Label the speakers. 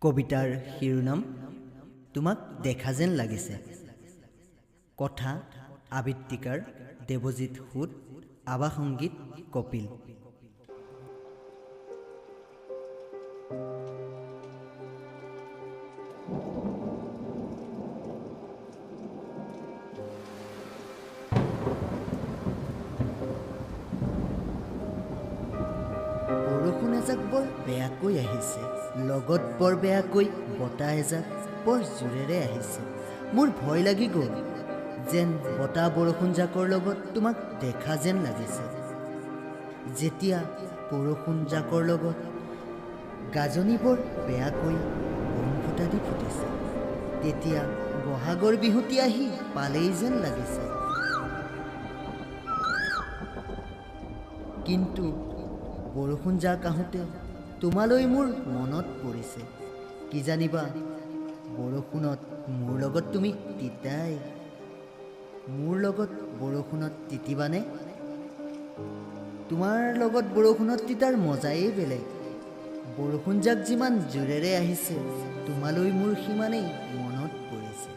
Speaker 1: কবিতাৰ শিৰোনাম তোমাক দেখা যেন লাগিছে। কথা আবৃত্তিকাৰ দেৱজিৎ সুত, আৱাস সংগীত কপিল। বৰষুণ এজাক বৰ বেয়াকৈ আহিছে, লগত বৰ বেয়াকৈ বতাহ এজাক বৰ জোৰেৰে আহিছে। মোৰ ভয় লাগি গ'ল, যেন বতাহ বৰষুণজাকৰ লগত তোমাক দেখা যেন লাগিছে। যেতিয়া বৰষুণজাকৰ লগত গাজনি বৰ বেয়াকৈ বোম ফুটা দি ফুটিছে, তেতিয়া বহাগৰ বিহুটি আহি পালেই যেন লাগিছে। কিন্তু বৰষুণজাক আহোঁতে তোমালৈ মোৰ মনত পৰিছে। কিজানিবা বৰষুণত মোৰ লগত তুমি তিতাই। মোৰ লগত বৰষুণত তিতিবানে? তোমাৰ লগত বৰষুণত তিতাৰ মজায়েই বেলেগ। বৰষুণজাক যিমান জোৰেৰে আহিছে, তোমালৈ মোৰ সিমানেই মনত পৰিছে।